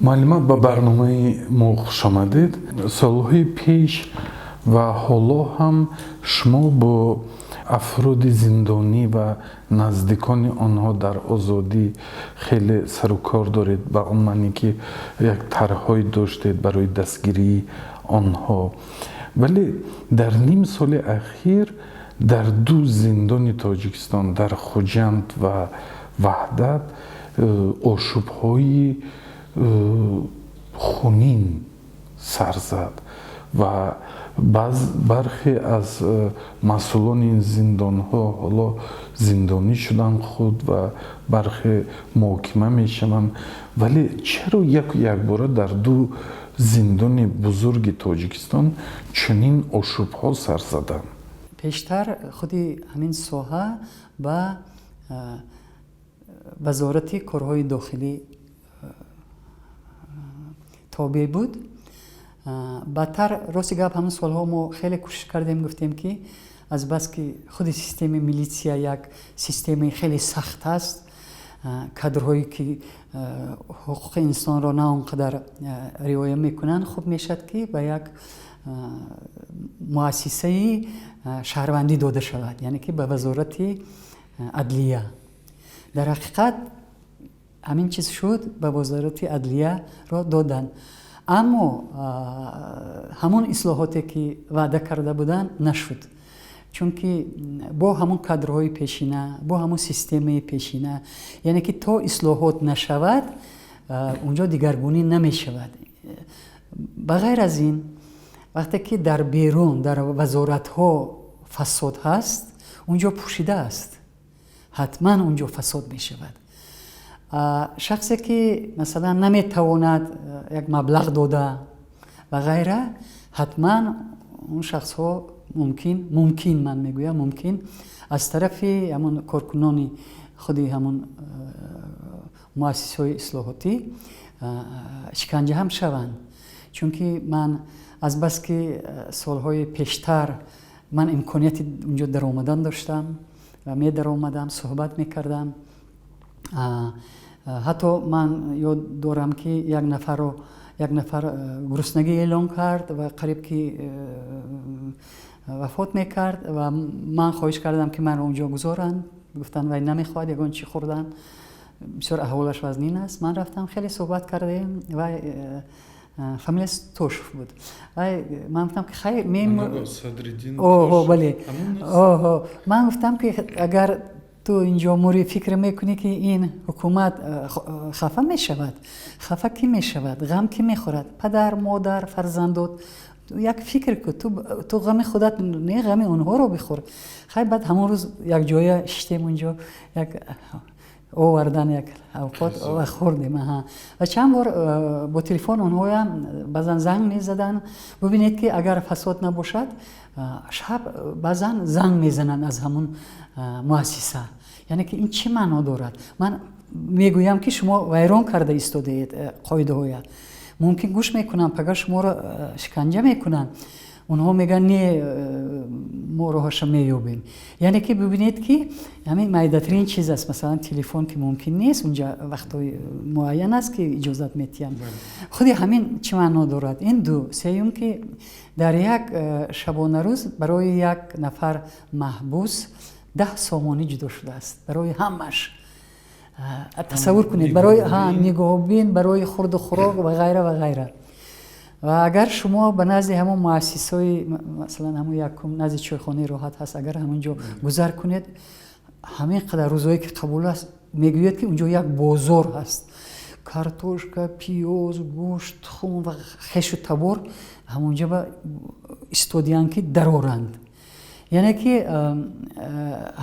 Муаллима, ба барномаи мо хушомадед. Солҳои пеш ва ҳоло ҳам шумо бо афроди зиндонӣ ва наздикони онҳо дар озодӣ хеле сарукор доред, ба он маъне ки як тарҳҳое доштед барои дастгирии онҳо. Вале дар ним соли ахир дар ду зиндони Тоҷикистон, дар Хуҷанд ва Ваҳдат, ошӯбҳои хунин сар зад ва бархе аз масъулони ин зиндонҳо ҳоло зиндонӣ шуданд худ ва бархе муҳокима мешаванд. Вале чаро яку якбора дар ду зиндони бузурги Тоҷикистон чунин ошӯбҳо сар заданд? Пештар худи ҳамин соҳа ба Вазорати корҳои дохилӣ тобеъ буд. Баъдтар, рости гап, ҳамон солҳо мо хеле кӯшиш кардем, гуфтем, ки азбаски худи системаи милитсия як системаи хеле сахт аст, кадрҳое ки ҳуқуқи инсонро на он қадар риоя мекунанд, хуб мешавад, ки ба як муассисаи шаҳрвандӣ дода шавад, яъне ки ба Вазорати адлия. Дар ҳақиқат, ҳамин чиз шуд, ба Вазорати адлияро доданд, аммо ҳамон ислоҳоте, ки ваъда карда буданд, нашуд, чунки бо ҳамон кадрҳои пешина, бо ҳамон системаи пешина, яъне ки то ислоҳот нашавад, унҷо дигаргунӣ намешавад. Ба ғайр аз ин, вақте ки дар берун, дар вазоратҳо фасод ҳаст, унҷо пӯшида аст, ҳатман унҷо фасод мешавад. Шахсе ки, масалан, наметавонад як маблағ дода ва ғайра, ҳатман он шахсҳо мумкин, ман мегӯям, мумкин аз тарафи ҳамон коркунони худи ҳамон муассисаҳои ислоҳотӣ шиканҷа ҳам шаванд. Чунки ман азбаски солҳои пештар ман имконияти унҷо даромадан доштам ва медаромадам, суҳбат мекардам. Ҳатто ман ёд дорам, ки як нафарро, як нафар гуруснагӣ эълон кард ва қариб ки вафот мекард ва ман хоҳиш кардам, ки манро унҷо гузоранд. Гуфтанд, вай намехоҳад ягон чӣ хӯрдан, бисёр аҳволаш вазнин аст. Ман рафтам, хеле суҳбат кардем. Вай фамилияш Тошев буд. Вай, ман гуфтам, ки хайр, оҳо, бале, оҳо. Ман гуфтам, ки агар ту инҷо мурӣ, фикр мекунӣ, ки ин ҳукумат хафа мешавад? Хафа кӣ мешавад? Ғам кӣ мехӯрад? Падар, модар, фарзандот. Як фикр кун, ту ғами худат не, ғами онҳоро бихӯр. Хай, баъд ҳамон рӯз якҷоя шиштем, унҷо як овардан як авқот ва хӯрдем. Ва чанд бор бо телефон онҳоям баъзан занг мезаданд. Бубинед, ки агар фасод набошад, шаб баъзан занг мезананд аз ҳамон муассиса. Яъне ки ин чӣ маъно дорад? Ман мегӯям, ки шумо вайрон карда истодаед қоидаҳоя, мумкин гӯш мекунанд, пага шуморо шиканҷа мекунанд. Онҳо мегӯянд, не, мо роҳаша меёбем. Яъне ки бибинед, ки ҳамин майдатарин чиз аст, масалан, телефон, ки мумкин нест, унҷа вақтҳои муайян аст, ки иҷозат метиҳанд. Худи ҳамин чӣ маъно дорад? Ин ду. Сеюм, ки дар як шабонарӯз барои як нафар маҳбус 10 сомонӣ ҷудо шудааст барои ҳамаш. Тасаввур кунед, барои нигоҳубин, барои хурду хӯрок ва ғайра ва ғайра. Ва агар шумо ба назди ҳамон муассисаҳои, масалан, ҳамон якум назди чойхонаи Роҳат ҳаст, агар ҳамон ҷо гузар кунед, ҳамин қадар рӯзое ки қабул аст, мегӯяд, ки унҷо як бозор ҳаст: картошка, пиёз, гӯшт, тухм ва хешу табор ҳамонҷо ба истодиянд, ки дароранд. Яъне ки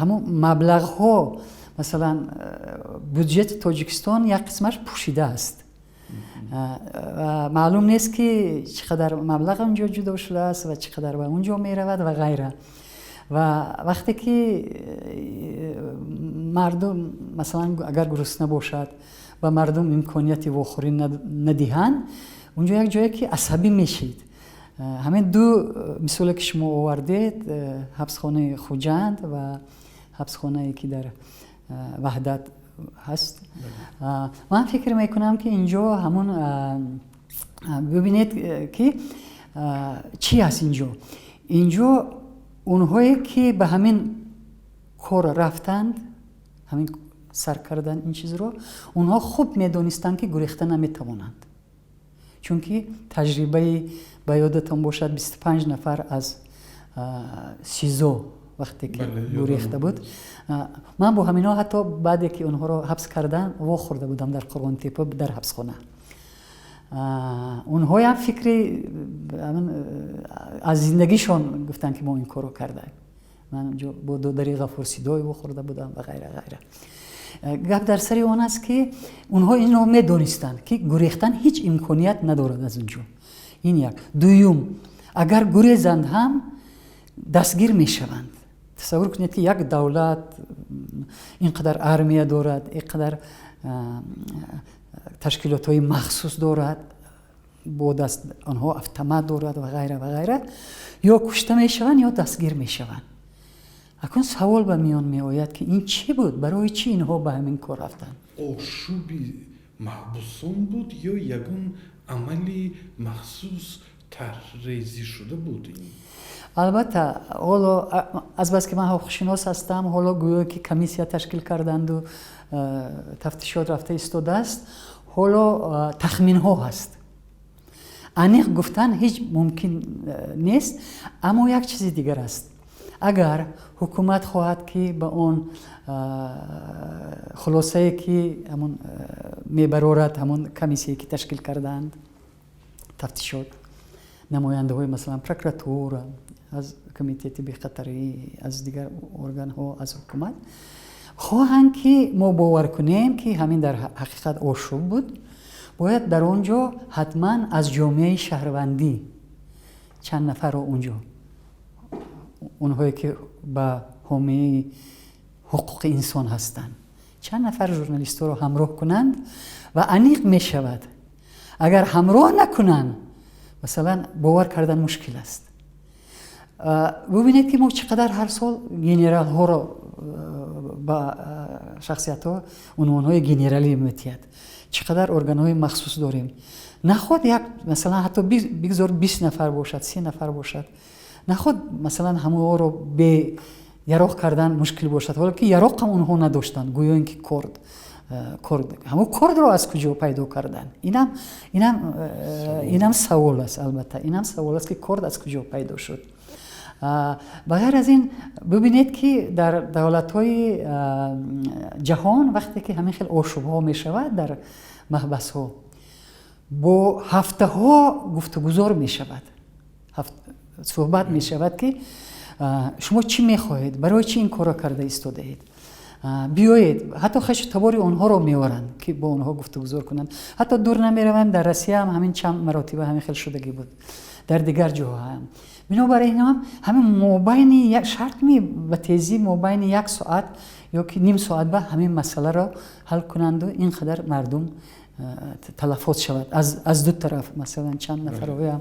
ҳамон маблағҳо, масалан, буҷети Тоҷикистон як қисмаш пӯшида аст. Маълум нест, ки чӣ қадар маблағ онҷо ҷудо шудааст ва чӣ қадар ба он ҷо меравад ва ғайра. Ва вақте ки мардум, масалан, агар гурусна бошад, ба мардум имконияти вохӯрӣ надиҳанд, унҷо як ҷое ки асабӣ мешид. Ҳамин ду мисоле, ки шумо овардед, ҳабсхонаи Хуҷанд ва ҳабсхонае, ки дар Ваҳдат. ҳаст. Ман фикр мекунам, ки инҷо ҳамун, бибинед, ки чӣ аст инҷо. Инҷо онҳое ки ба ҳамин кор рафтанд, ҳамин сар кардан ин чизро, онҳо хуб медонистанд, ки гурехта наметавонанд, чунки таҷрибаи, ба ёдатон бошад, 25 нафар аз СИЗО вақте ки гурехта буд. Ман бо ҳаминҳо ҳатто баъде ки онҳоро ҳабс кардан вохӯрда будам дар Қурғонтеппа, дар ҳабсхона. Онҳоям фикри аз зиндагишон гуфтанд, ки мо ин корро кардаем. Ман онҷо бо додари Ғафур Сидоев вохӯрда будам ва ғайра, ғайра. Гап дар сари он аст, ки онҳо инро медонистанд, ки гурехтан ҳеҷ имконият надорад аз он ҷо. Ин як. Дуюм, агар гурезанд ҳам, дастгир мешаванд. Тасаввур кунед, ки як давлат ин қадар армия дорад, ин қадар ташкилотҳои махсус дорад, бо даст онҳо автомат дорад ва ғайра, ва ғайра, ё кушта мешаванд, ё дастгир мешаванд. Акнун савол ба миён меояд, ки ин чӣ буд, барои чӣ инҳо ба ҳамин кор рафтанд? Ошӯби маҳбусон буд ё ягон амали махсус тарҳрезӣ шуда буд ин? Албатта, ҳоло, азбаски ман ҳуқуқшинос ҳастам, ҳоло гӯё ки комиссия ташкил карданду тафтишот рафта истодааст. Ҳоло тахминҳо ҳаст, аниқ гуфтан ҳеҷ мумкин нест. Аммо як чизи дигар аст: агар ҳукумат хоҳад, ки ба он хулосае, ки ҳамон мебарорад ҳамон комиссие, ки ташкил кардаанд, тафтишот, намояндаҳои, масалан, прокуратура, аз Комитети бехатарӣ, аз дигар органҳо, аз ҳукумат, хоҳанд, ки мо бовар кунем, ки ҳамин дар ҳақиқат ошӯб буд, бояд дар он ҷо ҳатман аз ҷомеаи шаҳрвандӣ чанд нафарро онҷо, онҳое ки ба ҳомии ҳуқуқи инсон ҳастанд, чанд нафар журналистҳоро ҳамроҳ кунанд ва аниқ мешавад. Агар ҳамроҳ накунанд, масалан, бовар кардан мушкил аст. Бубинед, ки мо чӣ қадар ҳар сол генералҳоро ба шахсиятҳо унвонҳои генералӣ метиҳад, чӣ қадар органҳои махсус дорем. Наход як, масалан, ҳатто бигзор 20 нафар бошад, 30 нафар бошад, наход, масалан, ҳамаҳоро бе яроқ кардан мушкил бошад, ҳоло ки яроқ ҳам онҳо надоштанд, гӯё ин ки корд, корд, ҳамон кордро аз куҷо пайдо карданд? Инам савол аст. Албатта, инам савол аст, ки корд аз куҷо пайдо шуд. Ба ғайр аз ин, бубинед, ки дар давлатҳои ҷаҳон вақте ки ҳамин хел ошӯбҳо мешавад дар маҳбасҳо, бо ҳафтаҳо гуфтугузор мешавад, суҳбат мешавад, ки шумо чӣ мехоҳед, барои чӣ ин корро карда истодаед, биёед. Ҳатто хешу табори онҳоро меоранд, ки бо онҳо гуфтугузор кунанд. Ҳатто дур намераванд, дар Россия ҳам ҳамин чанд маротиба ҳамин хел шудагӣ буд, дар дигар ҷоҳо ҳам. Бинобар ин ҳам ҳамин мобайни шарт ми ба тезӣ мобайни як соат ё ки ним соат ба ҳамин масъаларо ҳал кунанду ин қадар мардум талафот шавад аз ду тараф. Масалан, чанд нафарҳоям,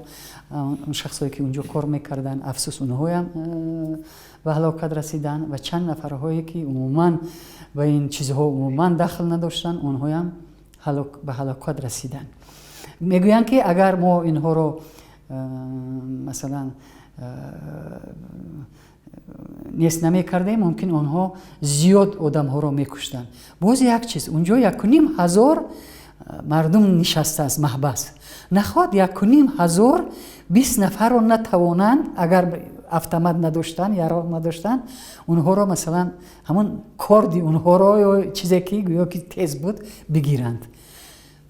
шахсое ки унҷо кор мекарданд, афсӯс, онҳоям ба ҳалокат расиданд ва чанд нафарҳое ки умуман ба ин чизҳо умуман дахл надоштанд, онҳоям ба ҳалокат расиданд. Мегӯянд, ки агар мо инҳоро, масалан, нест намекардем, мумкин онҳо зиёд одамҳоро мекуштанд. Боз як чиз: унҷо 1500 мардум нишастааст маҳбас. Наход 1500 20 нафарро натавонанд, агар автомат надоштанд, яроқ надоштанд, онҳоро, масалан, ҳамон корди онҳоро ё чизе ки гӯё ки тез буд бигиранд?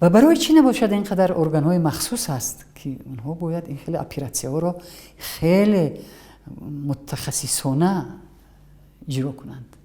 Ва барои чӣ набошад? Ин қадар органҳои махсус ҳаст, ки онҳо бояд ин хеле оператсияҳоро хеле мутахассисона иҷро кунанд.